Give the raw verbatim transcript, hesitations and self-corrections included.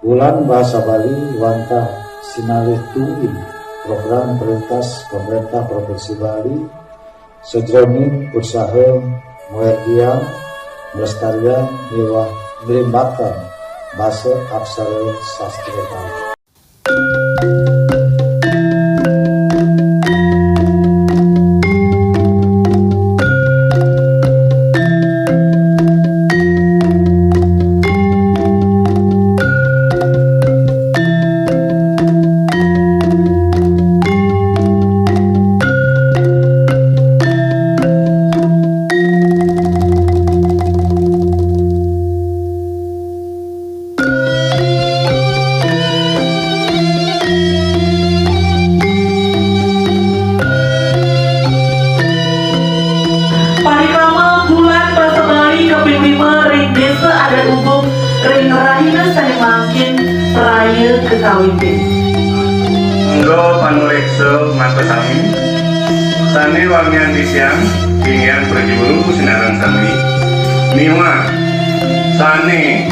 Wulan Bahasa Bali wantah sinalih tunggil program prioritas Pemerintah Provinsi Bali sajroning usaha ngwerdiang, nglestariang miwah nglimbakang basa aksara sastra Bali. Parikrama Bulan Basa Bali kaping lima ring Désa Adat Ubung ring rahina sané mangkin praya kakawitin. Mangda panuréksa maka sami, sané wangiang titiang, inggihan prajuru sinareng sami, miwah sané